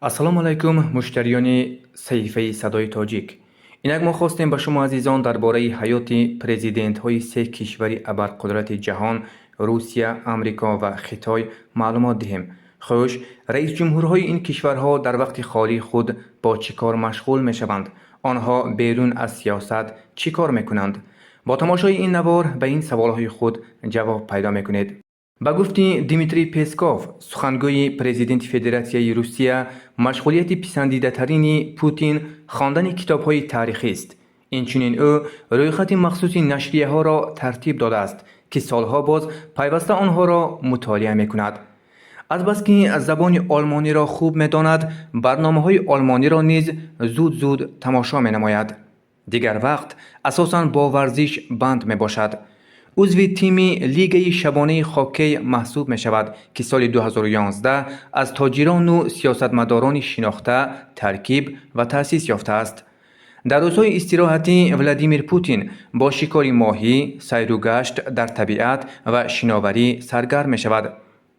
Ассалому алайкум, муштариёни саҳифаи Садои Тоҷик. Инак мо хостем ба шумо азизон дар бораи ҳаёти президентҳои се кишвари абарқудрати ҷаҳон, Русия, Амрико ва Хитой, маълумот диҳем. Хуш, раисҷумҳурҳои ин кишварҳо дар вақти холии худ бо чӣ кор машғул мешаванд? Онҳо берун аз сиёсат чӣ кор мекунанд? Бо тамошои ин навор ба ин саволҳои худ ҷавоб пайдо мекунед. Ба гуфти Дмитрий Песков, сухангӯи президенти Федератсияи Русия, машғулияти писандидатарини Путин хондани китобҳои таърихист. Инчунин ӯ рӯйхати махсуси нашрияҳоро тартиб додааст, ки солҳо боз пайваста онҳоро мутолиа мекунад. Азбаски забони олмониро хуб медонад, барномаҳои олмониро низ зуд-зуд тамошо менамояд. Дигар вақт асосан бо варзиш банд мебошад. Узви тими лигаи шабонаи хоккей маҳсуб мешавад, ки соли 2011 аз тоҷирону сиёсатмадорони шинохта таркиб ва таъсис ёфтааст. Дар рӯзҳои истироҳатӣ Владимир Путин бо шикори моҳӣ, сайру гашт дар табиат ва шиноварӣ саргарм мешавад.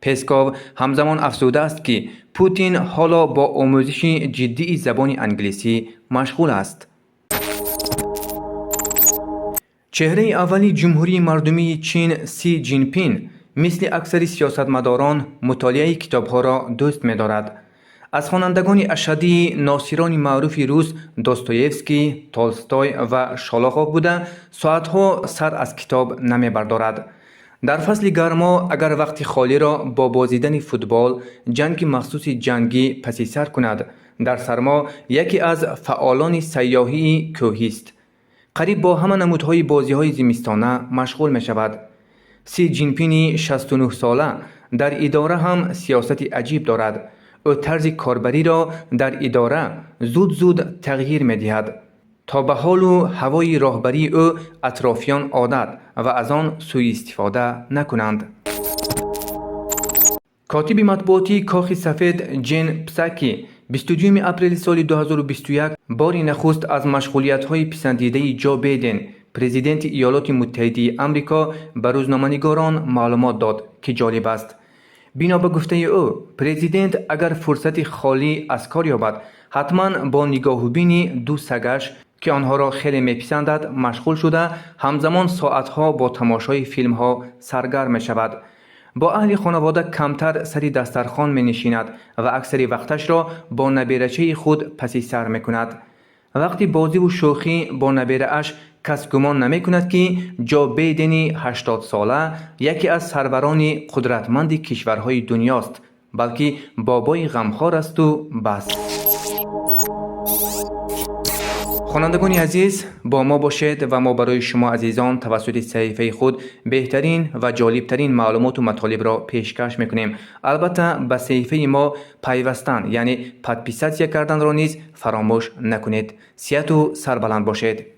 Песков ҳамзамон афзудааст, ки Путин ҳоло бо омӯзиши ҷиддии забони англисӣ машғул аст. Чеҳраи аввали Ҷумҳурии Мардумии Чин Си Ҷинпин мисли аксари сиёсатмадорон мутолиаи китобҳоро дӯст медорад. Аз хонандагони ашаддии носирони маъруфи рус Достоевский, Толстой ва Шолохов буда, соатҳо сар аз китоб намебардорад. Дар фасли гармо агар вақти холиро бо бозидани футбол, ҷанги махсуси ҷангӣ паси сар кунад, дар сармо яке аз фаъолони сайёҳии кӯҳист. Қариб бо ҳама намудҳои бозиҳои зимистона машғул мешавад. Си Ҷинпини 69-сола дар идора ҳам сиёсати аҷиб дорад. Ӯ тарзи корбариро дар идора зуд-зуд тағйир медиҳад, то ба ҳолу ҳавои роҳбарии ӯ атрофиён одат ва аз он сӯистифода накунанд. Котиби матбуотии Кохи Сафед Ҷен Псаки 22 апрели соли 2021 бори нахуст аз машғулиятҳои писандидаи Ҷо Байден, президенти Иёлоти Муттаҳидаи Амрико, ба рӯзноманигорон маълумот дод, ки ҷолиб аст. Бино ба гуфтаи ӯ, президент агар фурсати холӣ аз кор ёбад, ҳатман бо нигоҳубини ду сагаш, ки онҳоро хеле меписандад, машғул шуда, ҳамзамон соатҳо бо тамошои филмҳо саргарм мешавад. Бо аҳли хонавода камтар сари дастархон менишинад ва аксари вақташро бо наберачаи худ паси сар мекунад. Вақти бозиву шӯхӣ бо наберааш кас гумон намекунад, ки Ҷо Байдени 80-сола яке аз сарварони қудратманди кишварҳои дунёст, балки бобои ғамхор асту бас. Хонандагони азиз, бо мо бошед ва мо барои шумо азизон тавассути саҳифаи худ беҳтарин ва ҷолибтарин маълумоту матолибро пешкаш мекунем. Албатта, ба саҳифаи мо пайвастан, яъне подписаться карданро низ фаромӯш накунед. Сиҳату сарбаланд бошед.